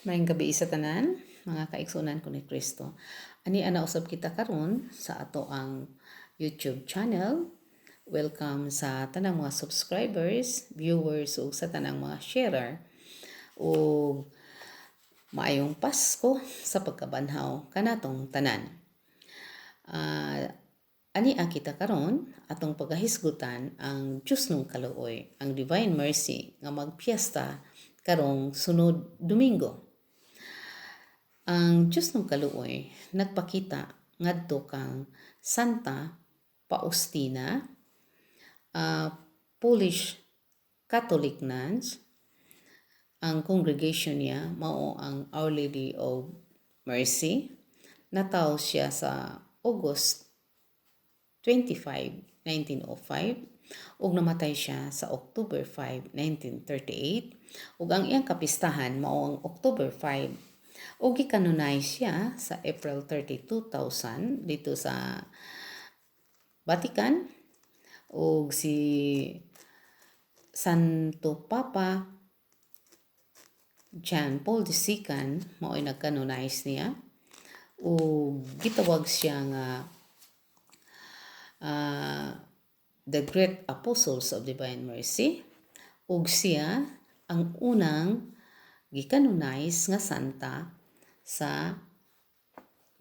Maayong gabii sa tanan, mga kaigsuonan ko ni Kristo. Ani ana usab kita karon sa atoang YouTube channel. Welcome sa tanang mga subscribers, viewers ug sa tanang mga sharer. Ug maayong Pasko sa pagkabanhaw kanatong tanan. Ani ang kita karon atong pagahisgutan ang Diyos nung kaluoy, ang Divine Mercy nga magpiesta karong sunod Domingo. Ang Diyos ng kaluoy nagpakita ngadto kang Santa Faustina, Polish Catholic nuns. Ang congregation niya mao ang Our Lady of Mercy. Natawo siya sa August 25, 1905 ug namatay siya sa October 5, 1938 ug ang iyang kapistahan mao ang October 5 ug gikanonize siya sa April 30, 2000 didto sa Vatican ug si Santo Papa John Paul II mao'y nagkanonize niya ug gitawag siya nga the Great Apostles of Divine Mercy ug siya ang unang gikanonize nga santa sa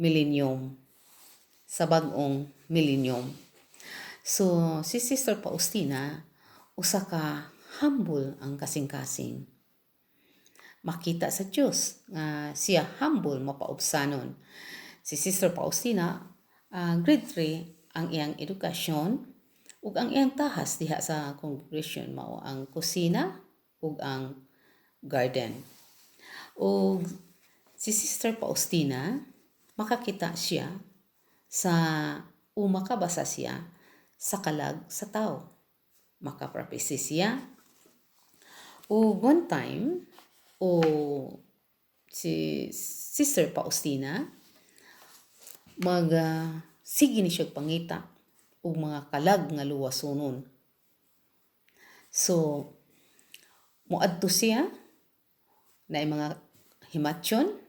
millennium, sa bag-ong millennium. So si Sister Faustina, usa ka humble ang kasing-kasing. Makita sa Dios nga siya humble, mapaubsanon. Si Sister Faustina, grade 3 ang iyang edukasyon ug ang iyang tahas diha sa congregation mao ang kusina ug ang garden. Ug si Sister Faustina, makakita siya sa o makabasa siya sa kalag sa tao. Makaprofesy siya. O one time, o si Sister Faustina, mag sige ni siya pangita og mga kalag nga luwasonon. So, muadto siya na mga himatyon,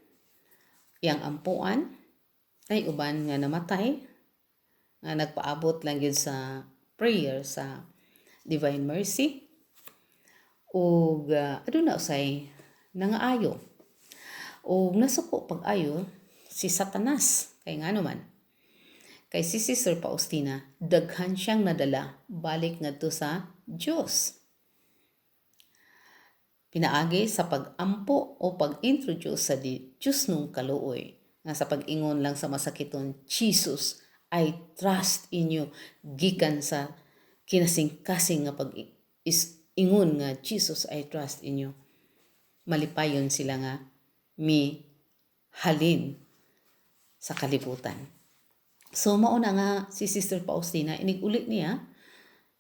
iyang ampuan, ay uban nga namatay, nga nagpaabot lang yun sa prayer sa Divine Mercy, ug aduna usay nangaayo. Ug nasuko pag-ayo si Satanas kay ngano man. Kay si Sister Faustina, daghan siyang nadala balik ngadto sa Dios. Pinaagi sa pag-ampo o pag-introduce sa di Diyos nung kaluoy. Nga sa pag-ingon lang sa masakiton, "Jesus, I trust in you." Gikan sa kinasing-kasing nga pag is ingon nga "Jesus, I trust in you." Malipayon sila nga mi halin sa kalibutan. So mao na nga si Sister Faustina, inig uli niya,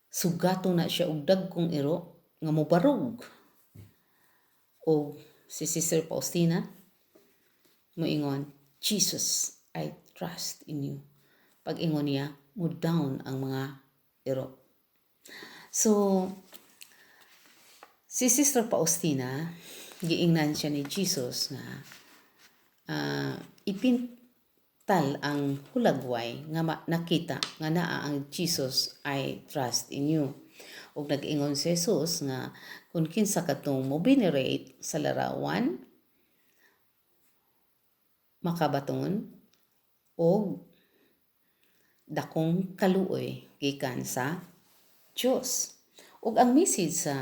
sugato na siya og dagkong iro nga mobarog. O si Sister Faustina moingon, "Jesus, I trust in you." Pag ingon niya, mo down ang mga iro. So, si Sister Faustina, giingnan siya ni Jesus nga ipintal ang hulagway nga nakita nga naa ang "Jesus, I trust in you." Ug nag-ingon si Jesus nga kung kinsa kadtong mo venerate sa larawan, makabaton og dakong kaluoy gikan sa Dios. Ug ang message sa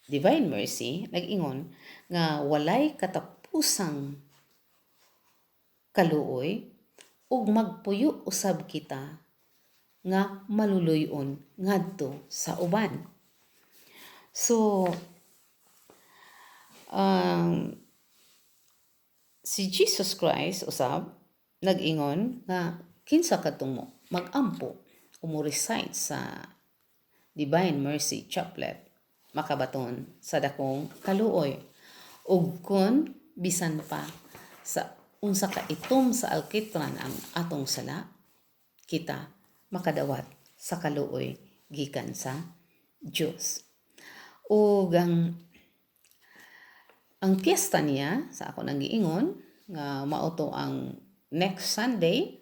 Divine Mercy nag-ingon nga walay katapusang kaluoy ug magpuyo usab kita nga maluluy-on ngadto sa uban. So si Jesus Christ usab nag-ingon nga kinsa kadtong mo mag-ampo o mo recite sa Divine Mercy Chaplet, makabaton sa dakong kaluoy. Ug kun bisan pa sa unsa ka itom sa alkitran ang atong sala, kita makadawat sa kaluoy gikan sa Dios. Ug ang Ang piyesta niya sa ako nang giingon nga mao to ang next Sunday,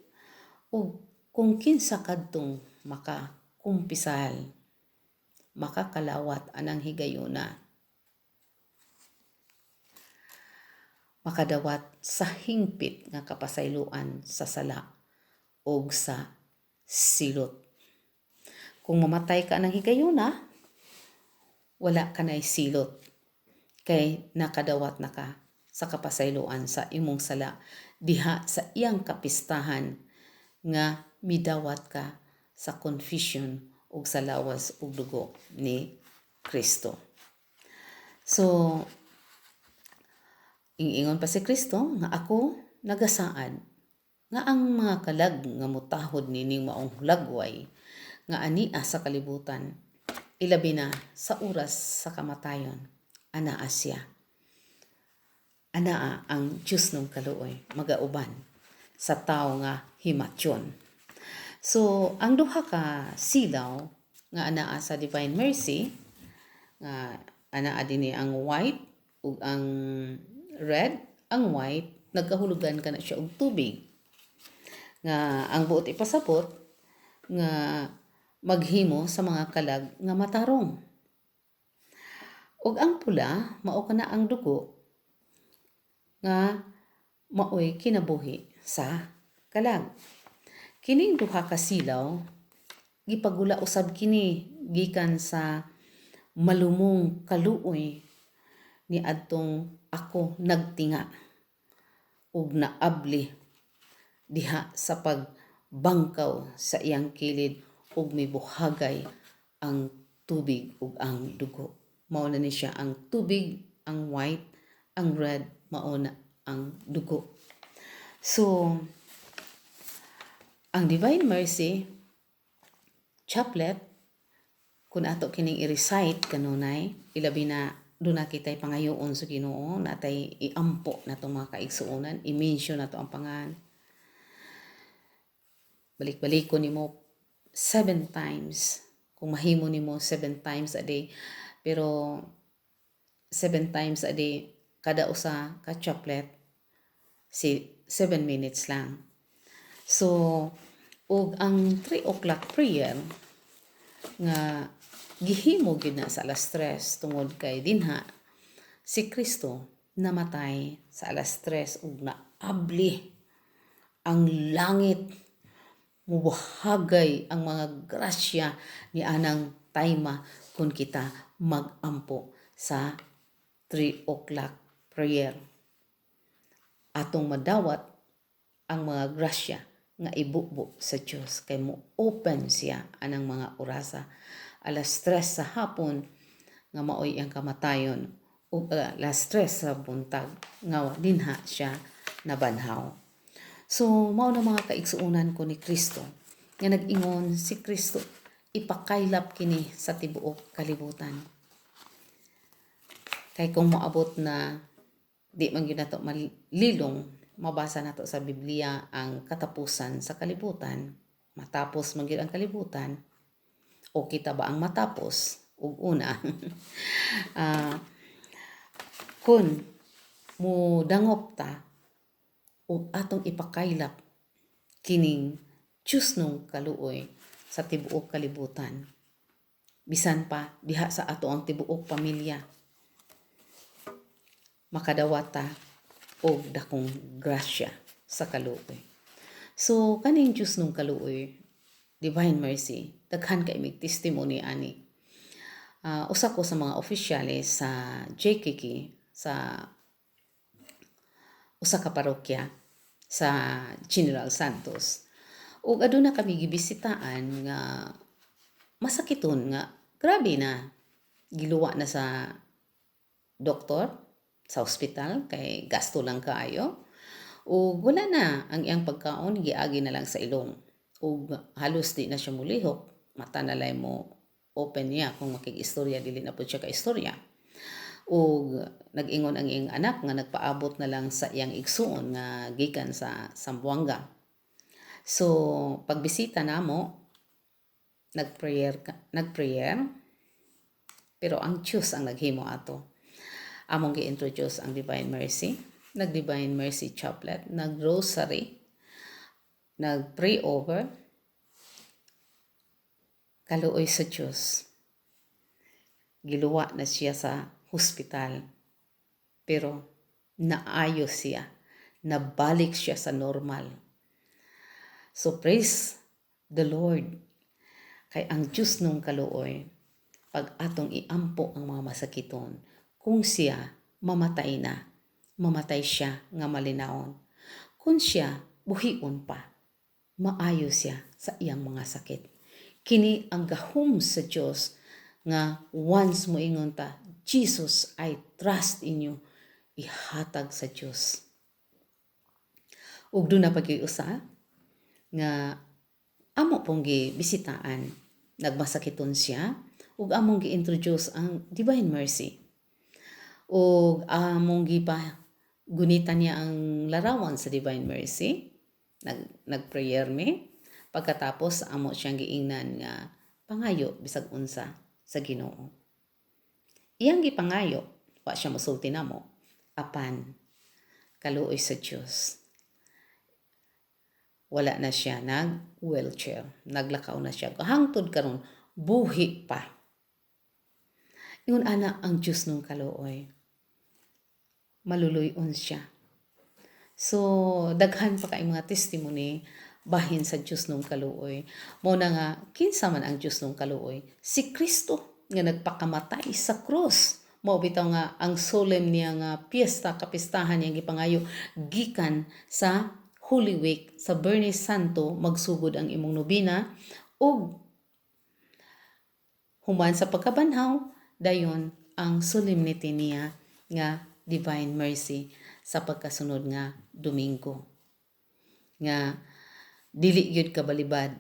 ug kung kinsa kadtong makakumpisal, makakalawat anang higayuna, makadawat sa hingpit nga kapasayloan sa sala ug sa silot. Kung mamatay ka anang higayuna, wala ka na'y silot kay nakadawat na ka sa kapasayloan sa imong sala diha sa iyang kapistahan nga midawat ka sa confession ug sa lawas ug dugo ni Kristo. So, ingon pa si Kristo nga ako nagasaad nga ang mga kalag nga mutahod nining maong hulagway nga ania sa kalibutan, ilabi na sa oras sa kamatayon, anaa siya. Anaa ang Diyos ng kaluoy magauban sa tao nga himatyon. So, ang duha ka silaw nga anaa sa Divine Mercy, nga anaa dinhi ang white ug ang red. Ang white nagkahulugan kana siya og tubig. Nga ang buot ipasabot nga maghimo sa mga kalag nga matarong. Ug ang pula mao kana ang dugo nga maoy kinabuhi sa kalag. Kining duha ka silaw gipagula usab kini gikan sa malumong kaluoy ni adtong ako nagtinga ug naabli diha sa pagbangkaw sa iyang kilid ug mibuhagay ang tubig ug ang dugo. Mao na ni siya ang tubig, ang white, ang red, mao na ang dugo. So, ang Divine Mercy Chaplet, kung ato kining i-recite kanunay, ilabi na duna kitay pangayoon sa Ginoo, natay iampo nato mga kaigsuonan, i-mention nato ang pangan. Balik-balikon nimo seven times. Kung mahimo nimo seven times a day. Pero seven times a day, kada usa ka chaplet, si 7 minutes lang. So, ug ang 3 o'clock prayer nga gihimo gyud na sa alas 3 tungod kay dinha si Kristo namatay sa alas 3 ug naabli ang langit, mubuhagay ang mga grasya ni anang tayma kung kita magampo sa 3 o'clock prayer. Atong madawat ang mga grasya nga ibubo sa Dios kay mo open siya anang mga orasa, alas 3 sa hapon nga maoy ang kamatayon ug alas 3 sa buntag nga dinha siya nabanhaw. So mao na, mga kaigsuonan ko ni Kristo, nga nag-ingon si Kristo, ipakaylap kini sa tibuok kalibutan. Kay kung moabot na di man gyud nato malilong mabasa nato sa Biblia ang katapusan sa kalibutan, matapos man gyud ang kalibutan o kita ba ang matapos ug una? Kung mo dangop ta ug atong ipakaylap kining Diyos nung kaluoy sa tibuok kalibutan, bisan pa diha sa ato ang tibuok pamilya, makadawata og dakong grasya sa kaluoy. So kaning Diyos nung kaluoy, Divine Mercy, daghan kay mig testimony ani. Usa ko sa mga opisyales sa JKK sa usa ka parokya sa General Santos. Ug aduna kami gibisitaan nga masakiton nga grabe na, giluwa na sa doktor sa ospital kay gasto lang kaayo ug wala na ang iyang pagkaon, giagi na lang sa ilong ug halos di na siya mulihok, mata na lang mo open niya. Kung makig-istorya, dili na pud siya ka-istorya. Ug nag-ingon ang iyang anak nga nagpaabot na lang sa iyang igsuon nga gikan sa Zamboanga. So pagbisita namo, nagprayer, nagprayer, pero ang Diyos ang naghimo ato. Among gi-introduce ang Divine Mercy, nag-Divine Mercy Chaplet, nag-Rosary, nag-pray over. Kaluoy sa Diyos, giluwa na siya sa hospital. Pero naayo siya. Nabalik siya sa normal. So praise the Lord. Kay ang Diyos nung kaluoy, pag atong iampo ang mga masakiton, kung siya mamatay na, mamatay siya nga malinawon. Kung siya buhion pa, maayo siya sa iyang mga sakit. Kini ang gahom sa Dios nga once mo ingon ta, "Jesus, I trust in you," ihatag sa Dios. Ug duna pa gyud usa nga amo pong gibisitaan, nagmasakiton siya ug among gi-introduce ang Divine Mercy. Ug among gipa gunitan niya ang larawan sa Divine Mercy. Nag nagprayer mi. Pagkatapos, amo siyang giingnan nga pangayo bisag unsa sa Ginoo. Iyang gipangayo, wa siya mosulti namo. Apan kaluoy sa Dios, wala na siya nag wheelchair. Naglakaw na siya. Hangtod karon buhi pa. Ingon ana ang Dios nung kaluoy. Maluluy-on siya. So daghan pa kay mga testimony bahin sa Dios nung kaluoy. Mao na nga kinsa man ang Dios nung kaluoy? Si Kristo nga nagpakamatay sa krus. Mao bitaw nga ang solemn niya nga piyesta, kapistahan niyang gipangayo gikan sa Holy Week, sa Biyernes Santo magsugod ang imong nobena ug human sa pagkabanhaw, dayon ang solemnity niya nga Divine Mercy sa pagkasunod nga Domingo. Nga dili gyud kabalibad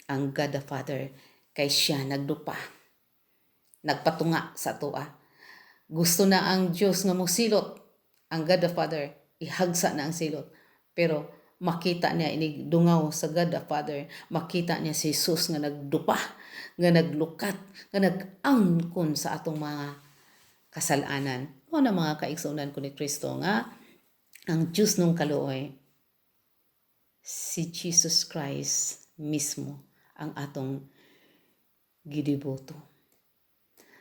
ang God the Father kay siya nagdupa, nagpatunga sa atoa. Gusto na ang Dios nga mosilot ang God the Father, ihagsa na ang silot. Pero makita niya inig dungaw sa God the Father, makita niya si Jesus nga nagdupa, nga naglukat, nga nag-angkon sa atong mga kasalanan. Mao na, mga kaigsuonan ko ni Kristo, nga ang Diyos nung kaluoy, si Jesus Christ mismo ang atong gidiboto.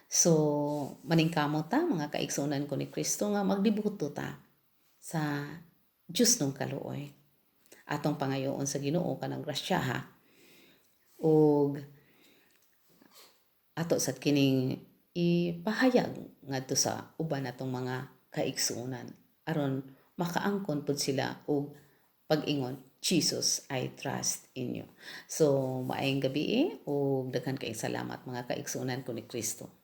So, maningkamot ta, mga kaigsuonan ko ni Kristo, nga magdiboto ta sa Diyos nung kaluoy. Atong pangayoon sa Ginoo kanang grasyaha ug ato sad kining ipahayag ngadto sa uban natong mga kaigsuonan aron makaangkon pud sila og pag-ingon, "Jesus, I trust in you." So maayong gabi ug daghan kaayong salamat, mga kaigsuonan ko ni Kristo.